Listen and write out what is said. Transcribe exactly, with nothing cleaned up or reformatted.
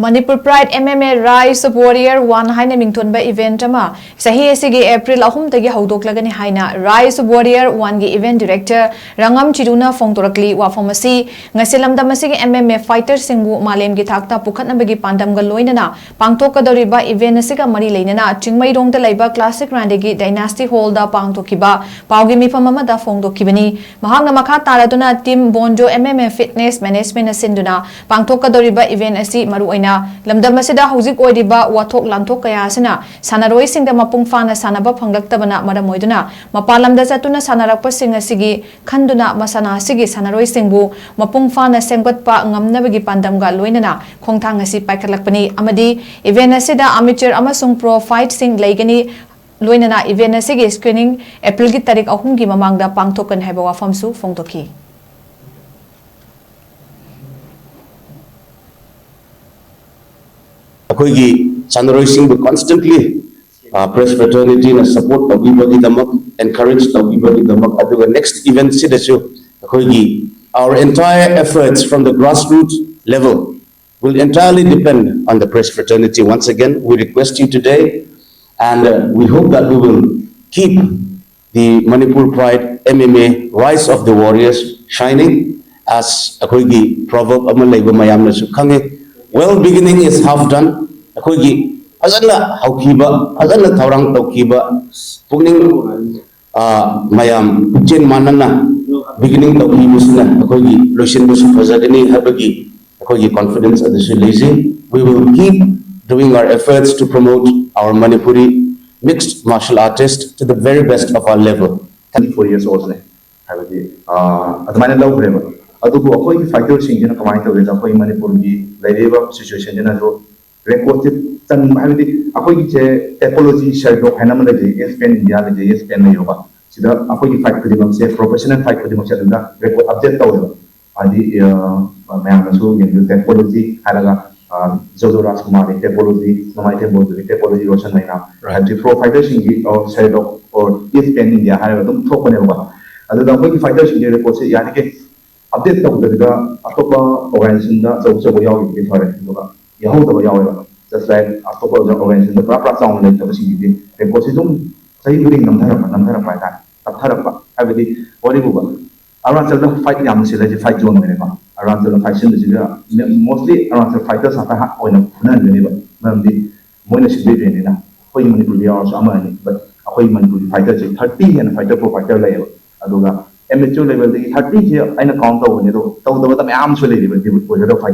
Manipur Pride M M A Rise of Warrior One ꯍꯥꯏꯅ ꯃꯤꯡꯊꯣꯟꯕ event ꯑꯃ ꯆꯍꯤ ꯑꯁꯤꯒꯤ ꯑꯦꯄ꯭ꯔꯤꯜ ꯑꯍꯨꯝꯗꯒꯤ ꯍꯧꯗꯣꯛꯂꯒꯅꯤ ꯍꯥꯏꯅ Rise of Warrior Oneꯒꯤ ꯏꯚꯦꯟꯠ ꯗꯤꯔꯦꯛꯇꯔ ꯔꯪꯉꯝ ꯆꯤꯔꯨꯅ ꯐꯣꯡꯗꯣꯔꯛꯂꯤ꯫ ꯋꯥꯐꯝ ꯑꯁꯤ ꯉꯁꯤ ꯂꯝꯗꯝ ꯑꯁꯤꯒꯤ M M A ꯐꯥꯏꯇꯔꯁꯤꯡꯕꯨ ꯃꯥꯂꯦꯝꯒꯤ ꯊꯥꯛꯇ ꯄꯨꯈꯠꯅꯕꯒꯤ ꯄꯥꯟꯗꯝꯒ ꯂꯣꯏꯅꯅ ꯄꯥꯡꯊꯣꯛꯀꯗꯧꯔꯤꯕ ꯏꯚꯦꯟꯠ ꯑꯁꯤꯒ ꯃꯔꯤ ꯂꯩꯅꯅ ꯆꯤꯡꯃꯩꯔꯣꯡꯗ ꯂꯩꯕ ꯀ꯭ꯂꯥꯁꯤꯛ ꯔꯥꯟꯗꯦꯒꯤ ꯗꯥꯏꯅꯥꯁꯇꯤ ꯍꯣꯜꯗ ꯄꯥꯡꯊꯣꯛꯈꯤꯕ ꯄꯥꯎꯒꯤ ꯃꯤꯐꯝ ꯑꯃꯗ ꯐꯣꯡꯗꯣꯛꯈꯤꯕꯅꯤ꯫ ꯃꯍꯥꯛꯅ ꯃꯈꯥ ꯇꯥꯔꯗꯨꯅ ꯇꯤꯝ ꯕꯣꯟꯖꯣ M M A Fitness Managementꯅ ꯁꯤꯟꯗꯨꯅ ꯄꯥꯡꯊꯣꯛꯀꯗꯧꯔꯤꯕ ꯏꯚꯦꯟꯠ ꯑꯁꯤ ꯃꯔꯨꯑꯣꯏꯅ ꯂꯝꯗꯝ ꯑꯁꯤꯗ ꯍꯧꯖꯤꯛ ꯑꯣꯏꯔꯤꯕ ꯋꯥꯊꯣꯛ ꯂꯥꯟꯊꯣꯛ ꯀꯌꯥ ꯑꯁꯤꯅ ꯁꯥꯟꯅꯔꯣꯏꯁꯤꯡꯗ ꯃꯄꯨꯡ ꯐꯥꯅ ꯁꯥꯟꯅꯕ ꯐꯪꯂꯛꯇꯕꯅ ꯃꯔꯝ ꯑꯣꯏꯗꯨꯅ ꯃꯄꯥꯟ ꯂꯝꯗ ꯆꯠꯇꯨꯅ ꯁꯥꯟꯅꯔꯛꯄꯁꯤꯡ ꯑꯁꯤꯒꯤ ꯈꯟꯗꯨꯅ ꯃꯁꯥꯟꯅ ꯑꯁꯤꯒꯤ ꯁꯥꯟꯅꯔꯣꯏꯁꯤꯡꯕꯨ ꯃꯄꯨꯡ ꯐꯥꯅ ꯁꯦꯝꯒꯠꯄ ꯉꯝꯅꯕꯒꯤ ꯄꯥꯟꯗꯝꯒ ꯂꯣꯏꯅꯅ ꯈꯣꯡꯊꯥꯡ ꯑꯁꯤ ꯄꯥꯏꯈꯠꯂꯛꯄꯅꯤ ꯑꯃꯗꯤ ꯏꯚꯦꯟꯠ ꯑꯁꯤꯗ ꯑꯃꯦꯆꯔ ꯑꯃꯁꯨꯡ ꯄ꯭ꯔꯣ ꯐꯥꯏꯠꯁꯤꯡ ꯂꯩꯒꯅꯤ꯫ ꯂꯣꯏꯅꯅ ꯏꯚꯦꯟꯠ ꯑꯁꯤꯒꯤ ꯁ꯭ꯀ꯭ꯔꯤꯅꯤꯡ ꯑꯦꯄ꯭ꯔꯤꯜꯒꯤ ꯇꯥꯔꯤꯛ ꯑꯍꯨꯝꯒꯤ ꯃꯃꯥꯡꯗ ꯄꯥꯡꯊꯣꯛꯀꯅꯤ ꯍꯥꯏꯕ ꯋꯥꯐꯝꯁꯨ ꯐꯣꯡꯗꯣꯛꯈꯤ꯫ ꯑꯩꯈꯣꯏꯒꯤ ꯁꯥꯟꯅꯔꯣꯏꯁꯤꯡꯕꯨ ꯀꯟꯁꯇꯦꯟꯠꯂꯤ ꯄ꯭ꯔꯦꯁ ꯐ꯭ꯔꯦꯇꯔꯅꯤꯇꯤꯅ ꯁꯄꯣꯔꯠ ꯇꯧꯕꯤꯕꯒꯤꯗꯃꯛ, ꯑꯦꯟꯀꯔꯦꯖ ꯇꯧꯕꯤꯕꯒꯤꯗꯃꯛ, ꯑꯗꯨꯒ ꯅꯦꯛꯁ ꯏꯚꯦꯟꯠꯁꯤꯗꯁꯨ ꯑꯩꯈꯣꯏꯒꯤ our entire efforts from the grassroots level will entirely depend on the press fraternity. Once again, we request you today, and uh, we hope that we will keep the Manipur Pride M M A Rise of the Warriors shining, as ꯑꯩꯈꯣꯏꯒꯤ proverb ꯑꯃ ꯂꯩꯕ ꯃꯌꯥꯝꯅꯁꯨ ꯈꯪꯉꯤ, "Well beginning is half done." ꯑꯩꯈꯣꯏꯒꯤ ꯐꯖꯅ ꯍꯧꯈꯤꯕ, ꯐꯖꯅ ꯊꯧꯔꯥꯡ ꯇꯧꯈꯤꯕ, ꯄꯨꯛꯅꯤꯡ ꯑ, ꯃꯌꯥꯝ ꯄꯨꯛꯆꯦꯜ ꯃꯥꯟꯅꯅ beginning ꯇꯧꯈꯤꯕꯁꯤꯅ ꯑꯩꯈꯣꯏꯒꯤ ꯂꯣꯏꯁꯤꯟꯕꯁꯨ ꯐꯖꯒꯅꯤ ꯍꯥꯏꯕꯒꯤ ꯑꯩꯈꯣꯏꯒꯤ confidence ꯑꯗꯨꯁꯨ ꯂꯩꯖꯩ꯫ We will keep doing our efforts to promote our Manipuri mixed martial artist to the very best of our level. Twenty four years oldꯅꯦ, ꯍꯥꯏꯕꯗꯤ ꯑꯗꯨꯃꯥꯏꯅ ꯂꯧꯈ꯭ꯔꯦꯕ꯫ ꯑꯗꯨꯕꯨ ꯑꯩꯈꯣꯏꯒꯤ ꯐꯥꯏꯇꯔꯁꯤꯡꯁꯤꯅ ꯀꯃꯥꯏꯅ ꯇꯧꯒꯦꯗ, ꯑꯩꯈꯣꯏ ꯃꯅꯤꯄꯨꯔꯒꯤ ꯂꯩꯔꯤꯕ ꯁꯤꯆꯨꯋꯦꯁꯟꯁꯤꯅꯁꯨ ꯔꯦꯀꯣꯔꯠꯁꯦ ꯆꯟꯕ, ꯍꯥꯏꯕꯗꯤ ꯑꯩꯈꯣꯏꯒꯤꯁꯦ ꯇꯦꯄꯣꯂꯣꯖꯤ ꯁꯦꯔꯗꯣꯛ ꯍꯥꯏꯅ ꯑꯃ ꯂꯩꯖꯩ, ꯏꯁ ꯄꯦꯟ ꯏꯟꯗꯤꯌꯥ ꯂꯩꯖꯩ, ꯏꯁ ꯄꯦꯟ ꯂꯩꯌꯣꯕ꯫ ꯁꯤꯗ ꯑꯩꯈꯣꯏꯒꯤ ꯐꯥꯏꯠ ꯈꯨꯗꯤꯡꯃꯛꯁꯦ, ꯄ꯭ꯔꯣꯐꯦꯁꯅꯦꯜ ꯐꯥꯏꯠ ꯈꯨꯗꯤꯡꯃꯛꯁꯦ ꯑꯗꯨꯗ ꯔꯦꯀꯣꯔꯠ ꯑꯞꯗꯦꯠ ꯇꯧꯋꯦꯕ꯫ ꯍꯥꯏꯗꯤ ꯃꯌꯥꯝꯅꯁꯨ ꯌꯦꯡꯕꯤꯌꯨ, ꯇꯦꯄꯣꯂꯣꯖꯤ ꯍꯥꯏꯔꯒ ꯖꯣꯖꯣ ꯔꯥꯖꯀꯨꯃꯥꯔꯒꯤ ꯇꯦꯄꯣꯂꯣꯖꯤ, ꯅꯣꯡꯃꯥꯏꯊꯦꯝ ꯕꯣꯜꯗꯨꯒꯤ ꯇꯦꯄꯣꯂꯣꯖꯤ, ꯔꯣꯁꯟ ꯃꯩꯅꯥ, ꯍꯥꯏꯕꯗꯤ ꯄ꯭ꯔꯣ ꯐꯥꯏꯇꯔꯁꯤꯡꯒꯤ ꯁꯦꯔꯗꯣꯛ ꯑꯣꯔ ꯏꯁ ꯄꯦꯟ ꯏꯟꯗꯤꯌꯥ ꯍꯥꯏꯔꯒ ꯑꯗꯨꯝ ꯊꯣꯛꯄꯅꯦꯕꯀꯣ꯫ ꯑꯗꯨꯗ ꯑꯩꯈꯣꯏꯒꯤ ꯐꯥꯏꯇꯔꯁꯤꯡꯒꯤ ꯔꯦꯀꯣꯔꯠꯁꯦ ꯌꯥꯔꯤꯈꯩ ꯑꯞꯗꯦꯠ ꯇꯧꯗꯕꯤꯗ ꯑꯇꯣꯞꯄ ꯑꯣꯔꯒꯅꯥꯏꯖꯦꯁꯟꯗ ꯑꯆꯧ ꯑꯆꯧꯕ ꯌꯥꯎꯈꯤꯕꯗꯤ ꯐꯔꯦ, ꯑꯗꯨꯒ ꯌꯥꯎꯍꯧꯗꯕ ꯌꯥꯎꯋꯦꯕ꯫ Just like ꯑꯇꯣꯞꯄ organization ꯗ ꯄꯨꯔꯥ ꯄꯨꯔꯥ ꯆꯥꯎꯅ ꯂꯩꯇꯕꯁꯤꯡꯒꯤꯗꯤ record ꯁꯤ ꯑꯗꯨꯝ ꯆꯍꯤ ꯈꯨꯗꯤꯡ ꯅꯝꯊꯔꯛꯄ ꯅꯝꯊꯔꯛꯄ ꯍꯥꯏꯇꯥꯔꯦ, ꯇꯞꯊꯔꯛꯄ꯫ ꯍꯥꯏꯕꯗꯤ ꯋꯥꯔꯤꯕꯨꯕ ꯑꯔꯨꯅꯥꯆꯜꯗ fight ꯌꯥꯝꯅ ꯁꯤꯜꯂꯤꯁꯦ fight zone ꯑꯣꯏꯔꯦꯀꯣ꯫ ꯑꯔꯨꯅꯥꯆꯜꯗ fight ꯁꯤꯟꯕꯁꯤꯗ mostly ꯑꯔꯨꯅꯥꯆꯜ fighters ꯉꯥꯛꯇ ꯑꯣꯏꯅ ꯐꯨꯅꯍꯟꯒꯅꯦꯕ꯫ ꯃꯔꯝꯗꯤ ꯃꯣꯏꯅ ꯁꯤꯟꯕꯤꯗ꯭ꯔꯦꯅꯤꯅ꯫ ꯑꯩꯈꯣꯏ ꯃꯅꯤꯄꯨꯔꯗ ꯌꯥꯎꯔꯁꯨ ꯑꯃ ꯑꯅꯤ, but ꯑꯩꯈꯣꯏ ꯃꯅꯤꯄꯨꯔꯒꯤ fighter ꯁꯦ thirty ꯍꯦꯟꯅ fighter pro fighter ꯂꯩꯌꯦꯕ꯫ ꯑꯗꯨꯒ amateur level ꯗꯒꯤ thirty ꯁꯦ ꯑꯩꯅ count ꯇꯧꯕꯅꯦ, ꯑꯗꯣ ꯇꯧꯗꯕꯗ ꯃꯌꯥꯝꯁꯨ ꯂꯩꯔꯤꯕ debut ꯑꯣꯏꯒꯗꯕ